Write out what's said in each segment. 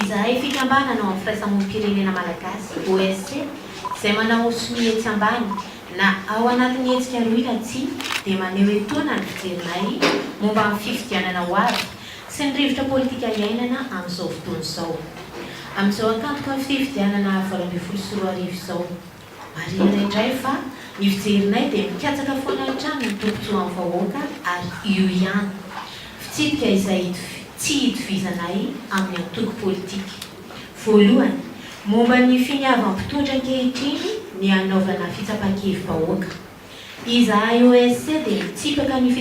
Izahay fikambanana ao amin'ny Firaisamonim-pirenena Malagasy, OSC, izay manao sonia etsy ambany na ao anatin'ny hetsika rohy na tsia dia maneho etoana ny fijerinay momba ny fifidianana ho avy sy ny rivotra politika iainana amin'izao fotoana izao. Amin'izao ankantoka ny fifidianana 2018 izao. Marihina indray fa ny fijerinay dia mikatsaka foana hatrany ny tombontsoan'ny vahoaka ary io ihany fitsipika izay tsy itovizanay amin'ny antoko politika. Voalohany, momba ny finiavan'ny mpitondra ankehitriny ny hanaovana fitsapan-kevi-bahoaka. Izahay OSC dia mitsipaka an'io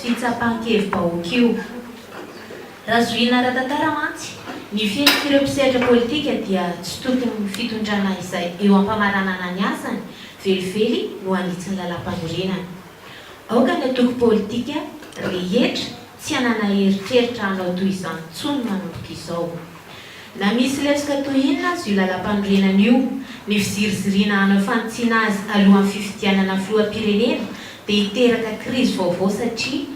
fitsapan-kevi-bahoaka io. Raha zohiana ara-tantara mantsy, ny fihetsik'ireo mpisehatra politika dia tsy tokony ny fitondrana izay eo am-pamaranana ny asany velively no hanitsy ny lalàmpanorenana. Aoka ny antoko politika rehetra tsy hanana eritreritra hanao toy izany intsony manomboka izao. Na misy lesoka toy inona aza io lalàmpanorenana io, ny fiziriziriana hanao fanitsiana azy alohan'ny fifidianana filoham-pirenena dia hiteraka krizy vaovao satria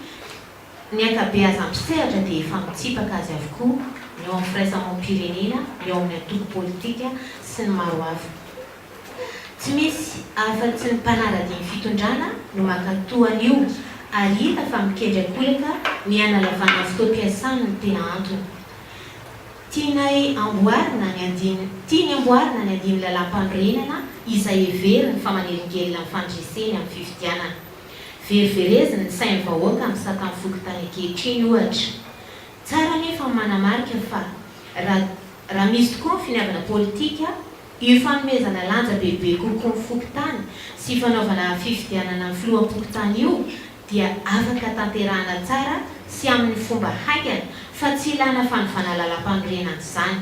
ny ankabeazan'ny mpisehatra dia efa mitsipaka azy avokoa, ny ao amin'ny firaisamonim-pirenena, ny ao amin'ny antoko politika sy ny maro hafa. Tsy misy afa-tsy ny mpanara-dia ny fitondrana no mankatò an'io ary hita fa mikendry ankolaka ny hanalavana ny fotoam-piasany no tena antony. Tianay amboarina ny andininy Tiany amboarina ny andininy lalàmpanorenana izay heveriny fa manelingelina ny fandreseny amin'ny fifidianana. Verivereziny ny sain'ny vahoaka amin'ny satan'ny fokontany ankehitriny ohatra. Tsara anefa ny manamarika fa raha raha misy tokoa ny finiavana politika, io fanomezana lanja bebe kokoa ny fokontany sy fanaovana fifidianana ny filoham-pokontany io dia afaka tanterahana tsara sy amin'ny fomba haingana fa tsy ilana fanovana lalampanorenana izany.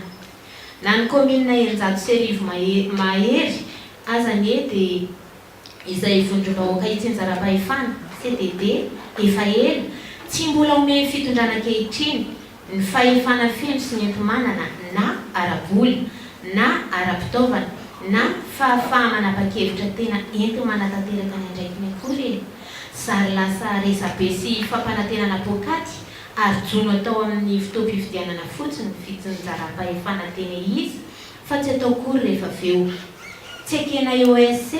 Na ny kaominina 1600 mahery aza anie dia izay vondrom-bahoaka itsinjaram-pahefana, CDD, efa ela, tsy mbola omen'ny fitondrana ankehitriny ny fahefana feno sy ny enti-manana na ara-bola, na ara-pitaovana, na fahafaha-manapa-kevitra tena enti-manatanteraka ny andraikiny akory e! Zary lasa resabe sy fampanantenana poakaty ary jono atao amin'ny fotoam-pifidianana fotsiny ny fitsinjaram-pahefana tena izy fa tsy atao akory rehefa avy eo. Tsy ekenay OSC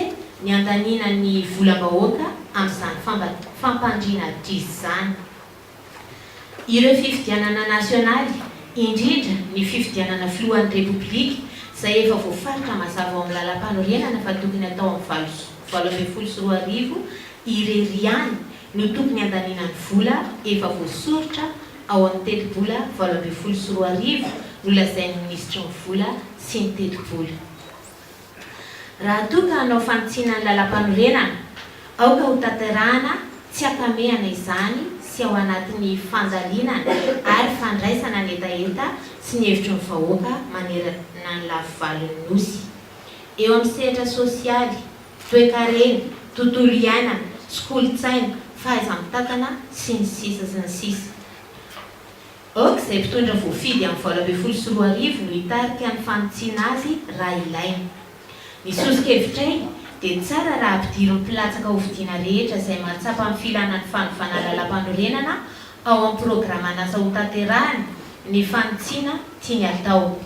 ny handaniana ny volam-bahoaka amin'izany fampandriana adrizy izany. Ireo fifidianana nasionaly, indrindra ny fifidianana filohan'ny Repoblika, izay efa voafaritra mazava ao amin'ny lalàmpanorenana fa tokony hatao amin'ny 2018 irery ihany no tokony handaniana ny vola efa voasoritra ao amin'ny tetibola 2018 nolazain'ny minisitry ny vola sy ny tetibola. Raha toa ka hanao fanitsiana ny lalàmpanorenana, aoka ho tanterahana tsy an-kamehana izany sy ao anatin'ny fandalinana ary fandraisana ny hetaheta sy ny hevitry ny vahoaka manerana ny lafivalon'ny Nosy. Eo amin'ny sehatra sosialy, toekarena, tontolo iainana sy kolontsaina, fahaiza-mitantana, sy ny sisa sy ny sisa. Aoka izay mpitondra voafidy amin'ny 2018 no hitarika ny fanitsiana azy raha ilaina. Ny soso-kevitray dia tsara raha ampidirin'ny mpilatsaka hofidiana rehetra izay mahatsapa ny filana ny fanovana lalàmpanorenana ao amin'ny programan'asa hotanterahiny ny fanitsiana tiany hatao.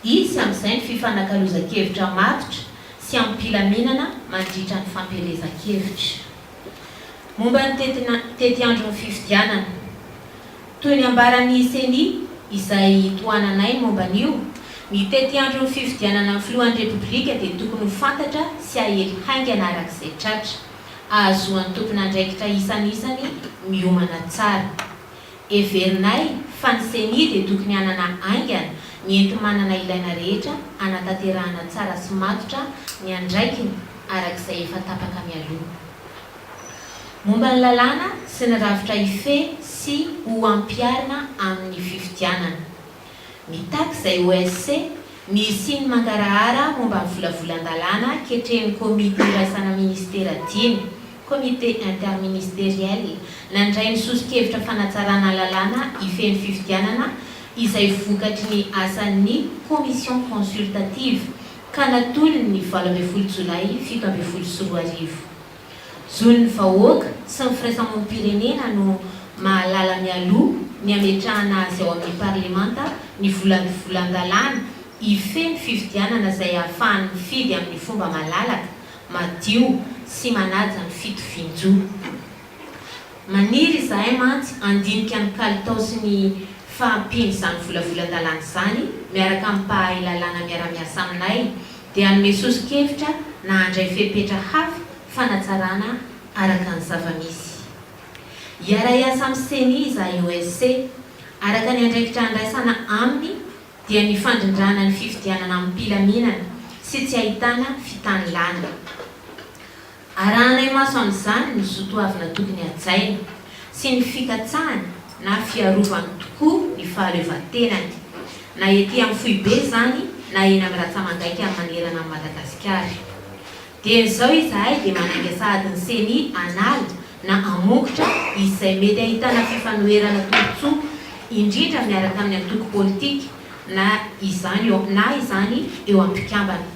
Hisy amin'izay ny fifanakalozan-kevitra matotra sy amim-pilaminana mandritra ny fampielezan-kevitra. Momba ny tetiandron'ny fifidianana. Toy ny ambaran'ny Ceni, izay tohananay momba an'io, ny tetiandron'ny fifidianana ny filohan'ny Repoblika dia tokony ho fantatra sy ahely haingana araka izay tratra, ahazoan'ny tompon'andraikitra isan'isany miomana tsara. Heverinay fa ny Ceni dia tokony hanana haingana ny enti-manana ilaina rehetra hanatanterahana tsara sy matotra ny andraikiny araka izay efa tapaka mialoha. Momba ny lalàna sy ny rafitra hifehy sy ho ampiharina amin'ny fifidianana. Mitaky izay OSC ny hisian'ny mangarahara momba ny volavolan-dalàna ketrehin'ny komity iraisana minisitera dimy, Comité interministériel, nandray ny soso-kevitra fanatsarana lalàna hifehy ny fifidianana izay vokatry ny asan'ny Commission consultative ka natolony ny 18 jolay 2017. Zon'ny vahoaka sy ny firaisamonim-pirenena no mahalala mialoha. ny hametrahana azy ao amin'ny parlemanta ny volavolan-dalàna hifehy ny fifidianana izay ahafahan'ny mifidy amin'ny fomba malalaka, madio sy manaja ny fitovian-jo. Maniry izahay mantsy handinika ny kalitao sy ny fahampian'izany volavolan-dalàna izany miaraka amin'ny mpahay lalàna miara-miasa aminay dia hanome soso-kevitra na handray fepetra hafa fanatsarana araka ny zava-misy. Hiara-hiasa amin'ny Ceni izahay OSC, araka ny andraikitra andraisana aminy dia ny fandrindrana ny fifidianana amim-pilaminana sy tsy ahitana fitanilana. Arahanay maso amin'izany ny zo toavina tokony hajaina sy ny fikatsahany na fiarovany tokoa ny fahaleovantenany, na ety amin'ny foibe izany na eny amin'ny ratsamangaika manerana an'i Madagasikara. Dieny izao izahay dia manainga sahady ny Ceni hanala na hamongotra izay mety ahitana fifanoherana tombontsoa indrindra miaraka amin'ny antoko politika na izany na izany eo amin'ny mpikambana.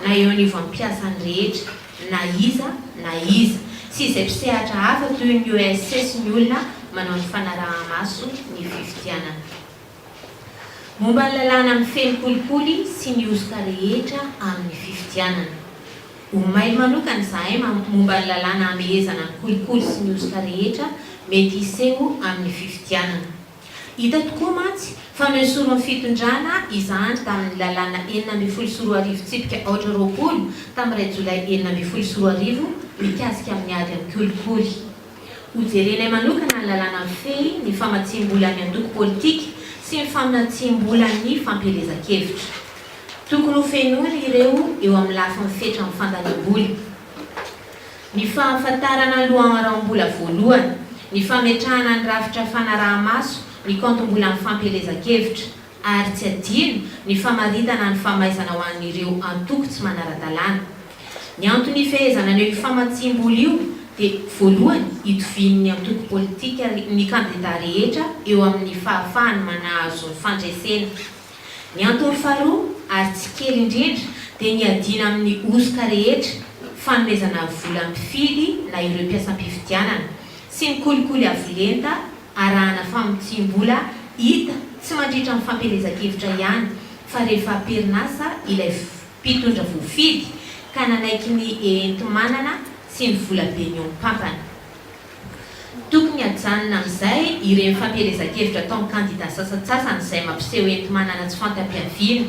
na eo anivon'ny mpiasany rehetra, na iza na iza, sy izay mpisehatra hafa toy ny OSC sy ny olona manao ny fanaraha-maso ny fifidianana. Momba ny lalàna mifehy ny kolikoly sy ny hosoka rehetra amin'ny fifidianana. Ho mailo manokana izahay momba ny lalàna hamehezana ny kolikoly sy ny hosoka rehetra mety hiseho amin'ny fifidianana. Hita tokoa mantsy fa noesorin'ny fitondrana izany tamin'ny lalàna 2016 tsipika aotra 20 tamin'ny iray jolay 2016 mikasika amin'ny ady amin'ny kolikoly. Hojerenay manokana ny lalàna mifehy ny famatsiam-bolan'ny antoko politika sy ny famatsiam-bolan'ny fampielezan-kevitra. Tokony hofenoina ireo eo amin'ny lafiny fetran'ny fandaniam-bola. Ny fahafantarana loharanom-bola voalohany, ny fametrahana ny rafitra fanaraha-maso ny kaontim-bolan'ny fampielezan-kevitra, ary tsy adino ny famaritana ny famaizana ho an'ireo antoko tsy manara-dalàna. Ny antony ifehezana an'io famatsiam-bola io dia voalohany itovian'ny antoko politika ny kandida rehetra eo amin'ny fahafahany manahazo ny fandresena. Ny antony faharoa, ary tsy kely indrindra, dia ny hiadiana amin'ny hosoka rehetra, fanomezana vola mpifidy na ireo mpiasam-pifidianana, sy ny kolikoly avo lenta arahana famotsiam-bola hita tsy mandritra ny fampielezan-kevitra ihany fa rehefa am-perinasa ilay mpitondra voafidy ka nanaiky ny enti-manana sy ny vola be nihoam-pampana. Tokony hajanona amin'izay ireny fampielezan-kevitra ataon'ny kandida sasantsasany izay mampiseho enti-manana tsy fanta-piaviana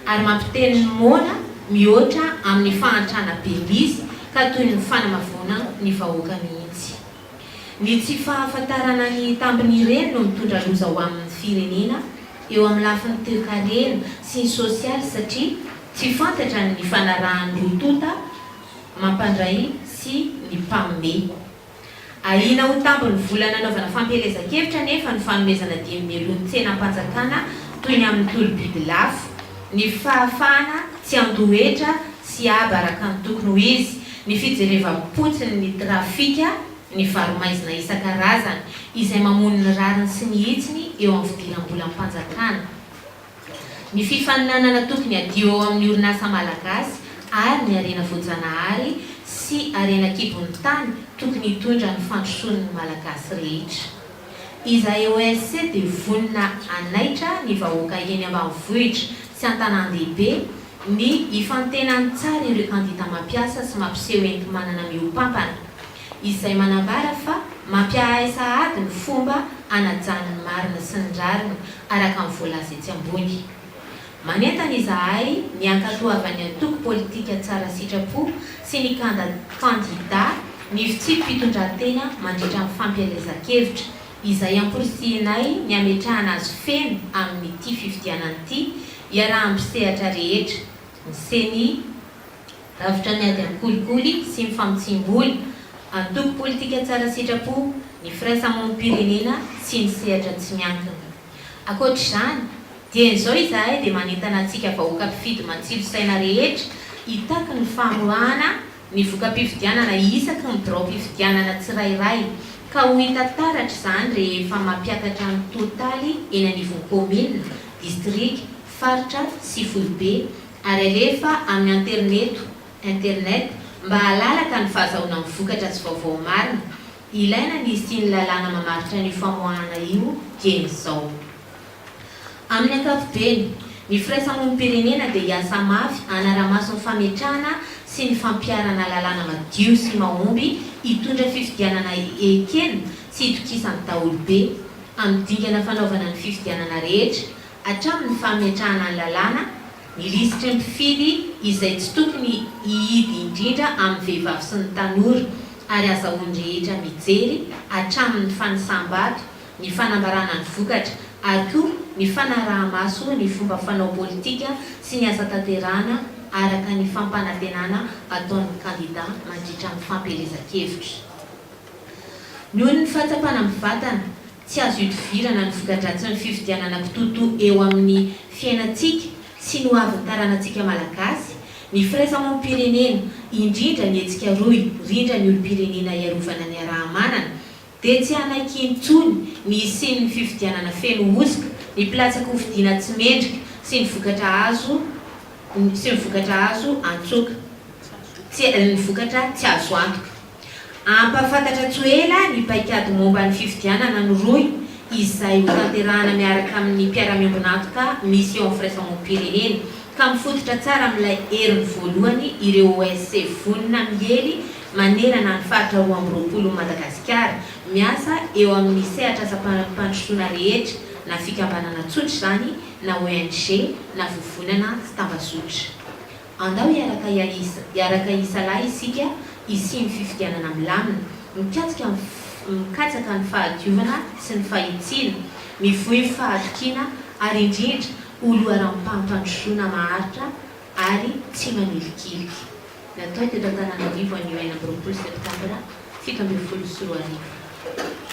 ary mampiteny ny moana mihoatra amin'ny fahantrana be misy ka toy ny fanamavoana ny vahoaka mihitsy. Ny tsy fahafantarana ny tambin'ireny no mitondra loza ho amin'ny firenena eo amin'ny lafiny toekarena sy ny sosialy satria tsy fantatra ny nifanarahan'ny roa tonta mampandray sy ny mpanome. Ahiana ho tambin'ny vola nanaovana fampielezan-kevitra anefa ny fanomezana dieny mialoha ny tsenam-panjakana toy ny amin'ny tolo-bidy lafo, ny fahafahana tsy handoa hetra sy haba araka ny tokony ho izy, ny fijerevam-potsiny ny trafika, ny varo-maizina isan-karazany, izay mamono ny rariny sy ny hitsiny eo amin'ny fidiram-bolam-panjakana. Ny fifaninanana tokony hadio eo amin'ny orinasa malagasy ary ny harena voajanahary sy harena an-kibon'ny tany tokony hitondra ny fandrosoan'ny Malagasy rehetra. Izahay OSC dia vonona hanaitra ny vahoaka eny ambanivohitra sy an-tanàn-dehibe ny hifantenany tsara ireo kandida mampiasa sy mampiseho enti-manana mihoa-pampana izay manambara fa mampiahay sahady ny fomba hanajany ny marina sy ny rariny araka ny voalaza etsy ambony. Manentana izahay ny hankatoavan'ny antoko politika tsara sitrapo sy ny kandida ny fitsipi-pitondran-tena mandritra ny fampielezan-kevitra, izay amporisihinay ny hametrahana azy feno amin'ity fifidianana ity iarahan'ny mpisehatra rehetra, ny Ceni, Rafitra miady amin'ny kolikoly sy ny famotsiam-bola, antoko politika tsara sitrapo, ny firaisamonim-pirenena sy ny sehatra tsy miankina. Ankoatra izany, dieny izao izahay dia manentana antsika vahoaka mpifidy matsilo saina rehetra hitaky ny famoahana ny voka-pifidianana isaky ny biraom-pifidianana tsirairay ka ho hita taratra izany rehefa mampiakatra ny totaly eny anivon'ny kaominina, distrika, faritra sy foibe ary alefa amin'ny anterineto, internet, mba halalaka ny fahazahoana ny vokatra sy vaovao marina. Ilaina ny hisian'ny lalàna mamaritra an'io famoahana io dieny izao. Amin'ny ankapobeny, ny firaisamonim-pirenena dia hiasa mafy hanara-maso ny fametrahana sy ny fampiharana lalàna madio sy mahomby hitondra fifidianana ekena sy itokisan'ny daholobe, amin'ny dingana fanaovana ny fifidianana rehetra, hatramin'ny fametrahana ny lalàna, ny lisitry ny mpifidy izay tsy tokony hihidy indrindra amin'ny vehivavy sy ny tanora ary azahoan'ny rehetra mijery hatramin'ny fanisam-bato, ny fanambarana ny vokatra ary koa ny fanaraha-maso ny fomba fanao politika sy ny asa tanterahana araka ny fampanantenana ataon'ny kandida mandritra ny fampielezan-kevitra. Noho ny fahatsapana mivantana, tsy azo ihodivirana ny voka-dratsin'ny fifidianana kitoatoa eo amin'ny fiainantsika sy ny hoavin'ny taranantsika Malagasy, ny firaisamonim-pirenena, indrindra ny hetsika rohy rindra ny olom-pirenena hiarovana ny araha-manana, dia tsy hanaiky intsony ny hisian'ny fifidianana feno hosoka, ny mpilatsa-kofidina tsy mendrika sy ny vokatra azo sy ny vokatra azo antsoka tsy ny vokatra tsy azo antoka. Hampahafantatra tsy ho ela ny paikady momba ny fifidianana ny rohy izay hotanterahana miaraka amin'ny mpiara-miombon'antoka misy eo amin'ny firaisamonim-pirenena ka mifototra tsara amin'ilay heriny voalohany ireo OSC vonona miely manerana ny faritra 22 Madagasikara miasa eo amin'ny sehatr'asam-pampandrosoana rehetra na fikambanana tsotra izany na ONG na vovonana sy tambazotra. Andao hiaraka hiaraka hisalahy isika hisian'ny fifidianana milamina, mikatsika ny mikatsaka ny fahadiovana sy ny fahitsiana, mivoy ny fahatokiana ary indrindra ho loharanom-pampandrosoana maharitra ary tsy manilikilika. Natao teto Antananarivo anio 26 septambra 2017.